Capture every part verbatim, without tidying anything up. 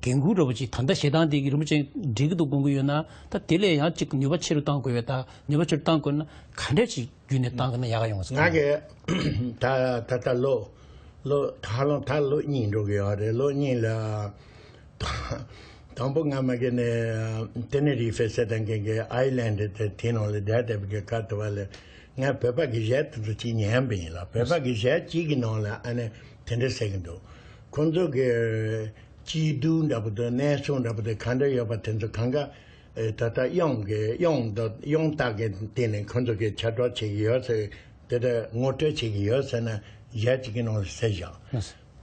འགན་ཁུར་འདྲ་པོ་ཅིག་ད་ལྟ་ཞེ་སྡང་དེ་གི་རིན་པོ་ཆེ་འགྲིག་གི་འདུག་དགོངས་ཀྱི་ཡོད་ན། ད་དེ་ལས་ཡང་ཅིག་ནུས་པ་ཆེ་རུ་གཏང་དགོས་པས། ད་ནུས་པ་ཆེ་རུ་གཏང་དགོས་ན་ག་འདྲས་ཅིག་བརྒྱུད་ནས་གཏང་དགོས་ན་ཡག་ག་ཡོང་ཟེར། ང་གི་ད་ད་ལྟ་ལོ་ལོ་ད་ལོ་ད་ལོ་གཉིས་འགྲོ་གི་ཡོད་རེད། ལོ་གཉིས་ལ། དང་པོ་ང་མ་གི་ནས་ཏེ་ནེ་རི་ཧྥེ་ཟེར་དང་གི་གི་ཨའི་ལན་ཌི་དེ་དེ་ནང་ལ་བསྡད་བསྡད་པའི་གི་སྐབས་དེ་བ་ལ་ང་བོད་པ་གི་གཞས་དེ་ཚོ་ཅིག་ཉན་པ་ཡིན་ལ། བོད་པ་གི་གཞས་གཅིག་གི་ནང་ལ་ཨ་ནི་དེ་འདྲ་ཟེར་གི་འདུག་ཁོང་ཚོ་གི་སྐྱིད་སྡུག་འདྲ་པོ་དང་གནས་ཚུལ་འདྲ་པོ་དེ་ག་འདྲ་ཡོད་པ་དེ་ཚོ་གང་ག་ཨེ་ད་ལྟ་གཡང་གི་གཡང་དང་གཡང་རྟགས་ཀྱི་སྟེང་ནས་ཁོང་ཚོ་གི་ཁྱབ་བསྒྲགས་བྱེད་ཀྱི་ཡོད་ཟེར། དེ་འདྲ་ངོ་སྤྲོད་བྱེད་ཀྱི་ཡོད་ཟེར་ན་གཞས་གཅིག་གི་ནང་ལ་ཟེར་བཞག་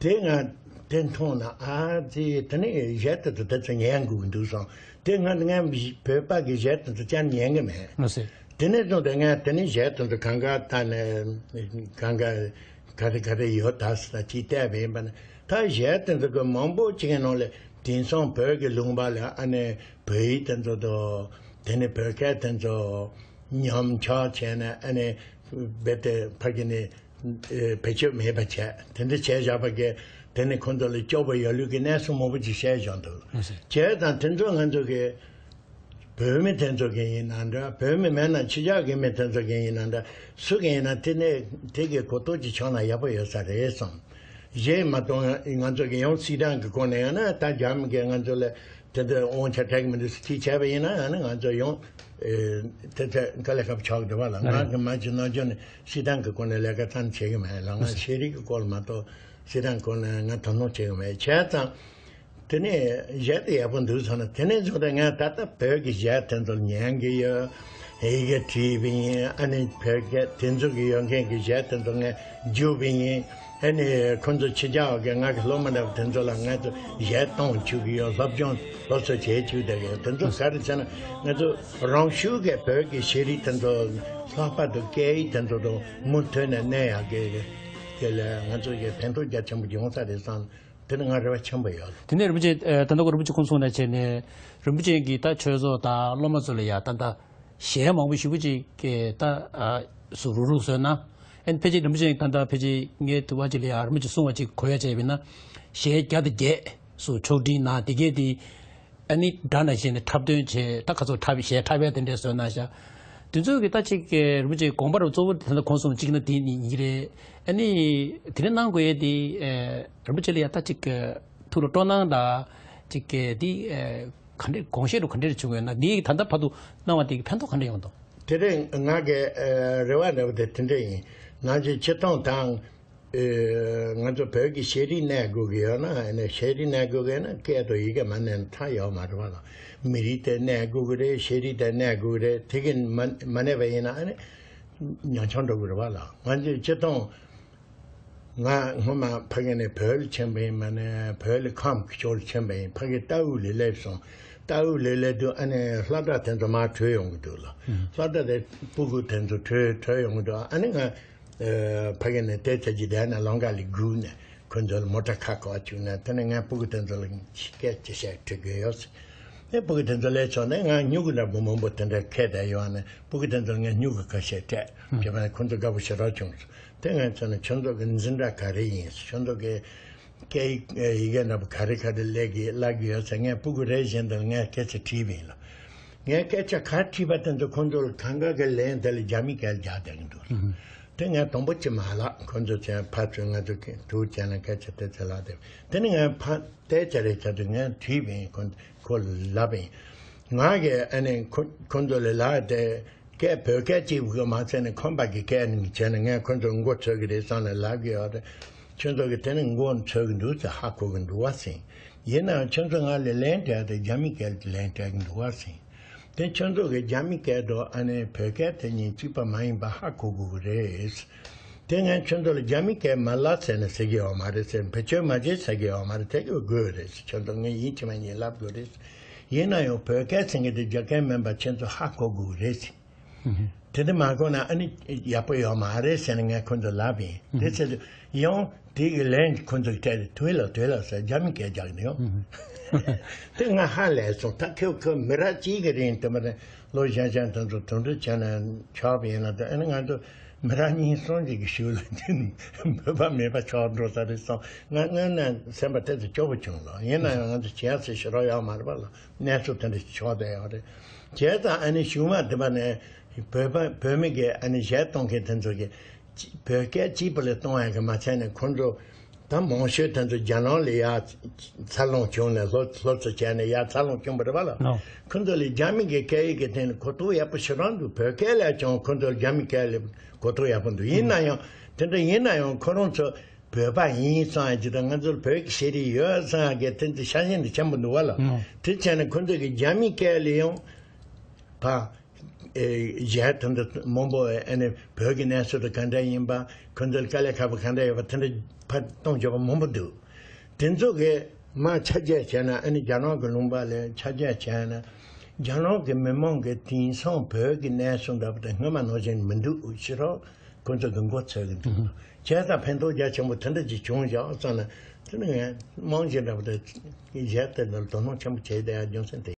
དེ་ང་དེ་མཐོང་ན་ཨ་ཙི་དེ་ནི་གཞས་དེ་ཚོ་དེ་ཚོ་ཉན་དགོས་ཀྱི་འདུག་བསམ། དེ་ང་ང་བོད་པ་གི་གཞས་དེ་ཚོ་ཅང་ཉན་གི་མེད། ལགས་སེ། དེ་ནས་བཟུང་སྟེ་ང་དེ་ནི་གཞས་དེ་ཚོ་གང་ག་ད་ནས་གང་ག་ག་རེ་ག་རེ་ཡོད་ད་ཟེར་ཅིག་བལྟས་པ་ཡིན་པ་ནི། ད་གཞས་དེ་ཚོ་གི་མང་པོ་ཅིག་གི་ནང་ལས་དེང་སང་བོད་ཀྱི་ལུང་པ་ལ་ཨ་ནི་བོད་ཡིག་དེ་ཚོ་དང་དེ་ནི་བོད་སྐད་དེ་ཚོ་ཉམས་ཆག་བྱས་ནས་ཨ་ནི་རྦད་དེ་ཕ་གི་ནི་ཨེ་བེད་སྤྱོད་མེད་པ་བྱས། དེ་འདྲ་བྱས་བཞག་པ་གི་དེ་ནི་ཁོང་ཚོ་ལ་སྐྱོ་པོ་ཡོད་ལུགས་ཀྱི་གནས་ཚུལ་མང་པོ་ཅིག་བཤད་བཞག་འདུག་ལགས་སེ། བྱས་ཙང་དེ་ཚོ་ང་ཚོ་གི་བོད་མི་དེ་ཚོ་གི་ཡིན་ན་འདྲ། བོད་མི་མེད་ན་ཕྱི་རྒྱལ་གི་མི་དེ་ཚོ་གི་ཡིན་ན་འདྲ། སུ་གི་ཡིན་ན་དེ་ནས་དེ་གི་གོ་རྟོགས་ཅིག་བྱུང་ན་ཡག་པོ་ཡོད་ས་རེད་བསམ། གཞན་མ་གཏོགས་ང་ཚོ་གི་ཡང་སྲིད་ཏང་གི་སྐོར་ནས་ཡང་ན་ད་རྒྱ་མི་གིས་ང་ཚོ་ལ་དེ་འདྲ་དབང་ཆ་སྤྲད་གི་མི་འདུག་ཟེར་ཅིག་བྱས་པ་ཡིན་ན་ཡང་ན་ང་ཚོ་ཡང་ཨེ་དེ་ཚོ་དཀའ་ལས་ཁག་པོ་ཆགས་ཀྱི་འདུག་བ་ལ། ང་གི་མ་གཞི་ནམ་རྒྱུན་ནས་སྲིད་ཏང་གི་སྐོར་ནས་ལས་ཀ་ཙམ་བྱེད་གི་མེད་ལ། ང་ཤེས་རིག་གི་སྐོར་མ་གཏོགས་སྲིད་ཏང་སྐོར་ནས་ང་དོ་སྣང་བྱེད་གི་མེད། བྱས་ཙང་དེ་ནས་གཞས་དེ་ཡག་པོ་འདུག་ཟེར་ན། དེ་ནས་བཟུང་སྟེ་ང་ད་ལྟ་བོད་ཀྱི་གཞས་དེ་ཚོ་ཉན་གི་ཡོད། ཡི་གེ་བྲིས་པ་ཡིན། ཨ་ནི་བོད་སྐད་དེ་ཚོ་གི་ཡོད་མཁན་གྱི་གཞས་དེ་ཚོ་ང་བརྒྱུད་པ་ཡིན། ཨ་ནི་ཁོང་ཚོ་ཕྱི་རྒྱལ་བ་གི་ང་གི་སློབ་མ་འདྲ་པོ་དེ་ཚོ་ལ་ང་ཚོ་གཞས་གཏོང་བཅུག་གི་ཡོད། སློབ་སྦྱོང་སློབ་གསོ་བྱེད་བཅུག་བསྡད་ཡོད། དེ་ཚོ་ག་རེ་བྱས་ན་ང་ཚོ་རང་ཤུགས་ཀྱིས་བོད་ཀྱི་ཤེས་རིག་དེ་ཚོ་ལྷག་པར་དུ་སྐད་ཡིག་དེ་ཚོ་དང་མུ་མཐུད་ནས་གནས་ཡག་གི་དེ་ལ་ང་ཚོ་གི་ཕན་ཐོགས་རྒྱ་ཆེན་པོ་ཡོང་ས་རེད་བསམ། དེ་ནི་ང་རེ་བ་ཆེན་པོ་ཡོད། དེ་ནས་རིན་པོ་ཆེ་ཨ་ད་ལྟ་ཁོ་རིན་པོ་ཆེ་ཁོང་གསུངས་ནས་བྱས་ནས་རིན་པོ་ཆེ་གིས་ད་ཆོས་ཚོགས་དང་སློབ་མ་ཚོ་ལ་ཡ་ད་ད་གཞས་མང་པོ་ཞེ་པོ་ཅིག་གི་ད་ཨ་སུ་རུག་རུག་བཟོས་ན། ཨན་ཕལ་ཆེར་རིན་པོ་ཆེ་ད་ད་ཕལ་ཆེར་ངའི་དུ་བ་ཅིག་ལ་ཡ་རིན་པོ་ཆེ་གསུངས་པ་ཅིག་གོ་ཡ་བྱས་པས་ན་གཞས་བརྒྱ་དང་བརྒྱད་སུ་ཕྱོགས་སྒྲིག་ན་དེ་གས་དེ། ཨ་ནི་སྒྲ་ནང་བཞིན་ནས་འཁྲབ་སྟོན་བྱས། ད་ཁ་ཚོ་འཁྲབ་གཞས་འཁྲབ་ཡ་དེ་འདྲས་བཟོས་ན་ཤག་དེ་ཚོ་གི་ད་ཅིག་གི་རིན་པོ་ཆེ་དགོངས་པ་རུ་གཙོ་བོ་དེ་ཚོ་ཁོང་གསུངས་གཅིག་ན་དེ་ནི་ཡིན་གྱི་རེད། ཨ་ནི་དེ་འདྲ་གནང་དགོས་ཡས་དེ་ཨེ་རིན་པོ་ཆེ་ལ་ཡ་ད་ཅིག་གི་ཐུགས་ལ་སྤྲོ་སྣང་དང་ཅིག་གི་དེ་ཨེ་ག་འདྲས་དགོངས་བཞེད་རུ་ག་འདྲས་བྱུང་ཡོད་ན། དེ་ད་ལྟ་བར་དུ་གནང་བ་དེ་གི་ཕན་ཐོགས་ག་འདྲས་ཡོང་འདུག་དེ་རིང་ང་གི་ཨེ་རེ་བ་འདྲ་བོ་དེ་དེ་འདྲས་ཡིན། ནང་ཆེན་སྤྱིར་བཏང་དང་། ཨེ་ང་ཚོ་བོད་ཀྱི་ཤེས་རིག་གནས་དགོས་ཀྱི་ཡོད་ན། ཨ་ནི་ཤེས་རིག་གནས་དགོས་ཀྱི་ཡོད་ན་སྐད་དང་ཡི་གེ་མ་གནས་ན་ཐབས་ཡོད་མ་རེད་བ་ལ། མི་རིགས་དེ་གནས་དགོས་ཀྱི་རེད། ཤེས་རིག་དེ་གནས་དགོས་ཀྱི་རེད། དེ་གི་མ་མ་གནས་པ་ཡིན་ན་ཨ་ནི་ཉམ་ཆུང་འགྲོ་གི་རེད་བ་ལ། ང་ཚོས་སྤྱིར་བཏང་ང་སྔོན་མ་ཕ་གི་ནས་བོད་ལ་ཕྱིན་པ་ཡིན། མ་ནས་བོད་ལ་ཁམས་ཀྱི་ཕྱོགས་ལ་ཕྱིན་པ་ཡིན། ཕ་གི་རྟའུ་ལ་སླེབས་སོང་། རྟའུ་ལ་སླེབས་དུས་ཨ་ནི་སློབ་གྲྭ་དེ་ཚོ་མར་བྲོས་ཡོང་གི་འདུག་ལ། སློབ་གྲྭ་དེ་སྤུ་གུ་དེ་ཚོ་བྲོས་བྲོས་ཡོང་གི་འདུག་ཨ་ནི་ང་ཨ་ཕ་གི་ནས་དེ་ཚོ་གི་བསྡད་ནས་ལམ་ཁ་ལ་སྒུག་ནས་ཁོ་ཚོ་ལ་མོ་ཊ་ཁ་བཀག་བཅུག་ནས། དེ་ནས་ངས་སྤུ་གུ་དེ་ཚོ་ལ་སྐད་ཆ་བཤད་དྲི་དགོས་ཡོད་ཟེར། ཨེ་སྤུ་གུ་དེ་ཚོ་སླེབས་སོང་ནས་ང་སྨྱུ་གུ་འདྲ་པོ་མང་པོ་དེ་འདྲ་ཁྱེར་བསྡད་ཡོད་ནས། སྤུ་གུ་དེ་ཚོ་ལ་ངས་སྨྱུ་གུ་ཁ་ཤས་སྤྲད། ཨ་བྱས་པ་ནས་ཁོ་ཚོ་དགའ་པོ་ཞེ་དྲག་བྱུང་། དེ་ངས་བྱས་ནས་ཁྱོད་ཚོ་གི་འཛིན་གྲྭ་ག་རེ་ཡིན། ཁྱོད་ཚོ་གི་སྐད་ཡིག་ཡི་གེ་འདྲ་པོ་ག་རེ་ག་རེ་སླེབས་ཀྱི་སླེབས་ཀྱི་ཡོད་ཟེར། ངས་སྤུ་གུ་རེ་བཞིན་དུ་ངས་སྐད་ཆ་དྲིས་པ་ཡིན་ལ། ངས་སྐད་ཆ་ག་དྲིས་པ་དེ་ཚོ་ཁོ་ཚོ་ལ་གང་ག་གི་ལན་དེ་ལ་རྒྱ་མི་སྐད་རྒྱག་བསྡད་ཀྱི་འདུག་དེ་ངས་དང་པོ་ཅིག་མ་ལབ། ཁོ་ཚོ་ཚོས་ཕར་ཚུར་ང་ཚོ་གི་དུར་བྱས་ནས་སྐད་ཆ་དེ་ཚོ་ལབ་བསྡད། དེ་ནས་ངས་ཕར་དེ་ཆ་རེ་ཆ་དུ་ངས་དྲིས་པ་ཡིན། ཁོ་ཁོ་ལ་ལབ་པ་ཡིན། ང་གིས་ཨ་ནི་ཁོ་ཁོ་ཚོ་ལ་ལབ་སྟེ། སྐད་བོད་སྐད་གཅིག་པུ་མ་ཚད་ནས་ཁམས་པ་གི་སྐད་ནི་བྱས་ནས་ངས་ཁོ་ཚོ་མགོ་ཚོས་ཀྱི་རེད་བསམ་ནས་ལབ་ཀྱི་ཡོད་རེད། ཁྱོད་ཚོ་གིས་དེ་ནི་མགོ་ཚོས་ཀྱི་འདུག་ཟེར་ཧ་གོ་གི་འདུག་བ་ཟེར། ཡིན་ནའང་ཁྱོད་ཚོ་ང་ལ་ལན་སྤྲད་དེ་རྒྱ་མི་སྐད་ཀྱི་ལན་སྤྲད་ཀྱི་འདུག་བ་ཟེར། དེ་ཁྱོད་ཚོ་གིས་རྒྱ་མི་སྐད་དང་ཨ་ནི་བོད་སྐད་དེ་གཉིས་གཅིག་པ་མ་ཡིན་པ་ཧ་གོ་དགོས་ཀྱི་རེད། དེ་ངས་ཁྱོད་ཚོ་ལ་རྒྱ་མི་སྐད་མ་ལབ་ཟེར་ནས་ཟེར་གྱི་ཡོད་མ་རེད་ཟེར། བེད་སྤྱོད་མ་བྱེད་ཟེར་གྱི་ཡོད་མ་རེད། དེ་གི་དགོས་རེད་ཟེར། ཁྱོད་ཚོ་ངས་ཡིན་གཅིག་མིན་གཉིས་ལབ་དགོས་རེད། ཡིན་ན་ཡང་བོད་སྐད་ཟེར་མཁན་དེ་རྒྱ་སྐད་མིན་པ་ཁྱེད་ཚོ་ཧ་གོ་དགོས་རེད་ཟེར། དེ་འདྲ་མ་གོ་ན་ཨ་ནི་ཡག་པོ་ཡོད་མ་རེད་ཟེར་ནས་ངས་ཁོ་ཚོ་ལབ་པ་ཡིན། དེ་ཚེ་ཡང་དེ་གི་ལན་ཁོ་ཚོ་སྤྲད་དེ་དུས་ལ་དུས་ལ་ཟེར་རྒྱ་མི་སྐད་རྒྱག་གི་ཡོད། དེ་ང་ཧ་ལས་སོང་། ད་ཁྱོད་ཁོ་མི་རབས་གཅིག་གི་རིང་དུ་མ་རེད། ལོ་གཞོན་གཞོན་དེ་ཚོ་དུང་སྒྲིག་བྱས་ནས་ཆགས་པ་ཡིན་ན། ད་ཨ་ནི་ང་ཚོ་ མི་རབས་གཉིས་གསུམ་ཞིག་གི་གཞུག་ལ་དེ་ནི་བོད་པ་མེད་པ་ཆགས་འགྲོ་ས་རེད་བསམ། ང་སྔོན་ནས་སེམས་པ་ཏོག་ཙམ་སྐྱོ་པོ་བྱུང་ལ། ཡིན་ན་ཡང་ང་ཚོ་བྱས་ཚེ་ཞེ་དྲག་ཡོད་མ་རེད་པ་ལ། གནས་ཚུལ་དེ་འདྲ་ཞིག་ཆགས་བསྡད་ཡོད་རེད། བྱས་ཙང་ཨ་ནི་གཞུག་མ་དེ་པ་ནས་བོད་པ་བོད་མི་གི་ཨ་ནི་གཞས་གཏོང་མཁན་དེ་ཚོ་གི་བོད་སྐད་གཅིག་པུ་ལ་གཏོང་ཡག་གི་མ་ཚད་ནས་ཁོང་ཚོ་ད་མང་ཤོས་དེ་ཚོ་རྒྱ་ནག་ལ་ཡར་འཚར་ལོངས་བྱུང་ནས་སློབ་སློབ་གསོ་བྱས་ནས་ཡར་འཚར་ལོངས་བྱུང་བ་རེད་པ་ལ། ཨོ། ཁོང་ཚོ་ལ་རྒྱ་མི་གི་སྐད་ཡིག་གི་སྟེང་ལ་གོ་རྟོགས་ཡག་པོ་ཞེ་དྲག་འདུག་བོད་སྐད་ལས་ཀྱང་ཁོང་ཚོ་ལ་རྒྱ་མི་སྐད་ལ་གོ་རྟོགས་ཡག་པོ་འདུག་ཡིན་ན་ཡང་དེ་འདྲ་ཡིན་ན་ཡང་ཁོ་རང་ཚོ་བོད་པ་ཡིན་བསམ་ཡག་ཅིག་དང་། ང་ཚོར་བོད་ཀྱི་ཤེས་རིག་ཡོད་བསམ་ཡག་གི་དེ་ཚོ་ཤ་ཞེན་དེ་ཆེན་པོ་འདུག་པ་ལ། ཨོ། དེ་བྱས་ནས་ཁོང་ཚོ་གི་རྒྱ་མི་སྐད་ལ་ཡང་ཕ། ཨེ། གཞས་དེ་འདྲ་མང་པོ་ཨ་ནི་བོད་ཀྱི་གནས་ཚུལ་དེ་ག་འདྲ་ཡིན་པ། ཁོང་ཚོར་དཀའ་ལས་ཁག་པོ་ག་འདྲ་ཡོད་པ་དེ་འདྲ་ཕར་གཏོང་ཆོག་པ་མང་པོ་འདུག་དེ་ཚོ་གི་མར་ཆ་བཞག་བྱས་ན། ཨ་ནི་རྒྱ་ནག་གི་ལུང་པ་ལ་ཆ་བཞག་བྱས་ན། རྒྱ་ནག་གི་མི་མང་གི་དེང་སང་བོད་ཀྱི་གནས་ཚུལ་འདྲ་པོ་དེ་སྔོན་མ་ནང་བཞིན་མི་འདུག་ཕྱི་རོལ་ཁོང་ཚོ་གི་མགོ་ཚོས་ཀྱི་འདུག་བྱས་ཙང་ཕན་ཐོགས་རྒྱ་ཆེན་པོ་དེ་འདྲ་ཅིག་བྱུང་བཞག་བསམ་ན། དེ་ནི་ངས་རྨང་གཞི་འདྲ་པོ་དེ་གཞས་དེ་འདྲ་དོ་སྣང་ཆེན་པོ་བྱས་བསྡད་ཡག་རྒྱུ་མཚན་དེ།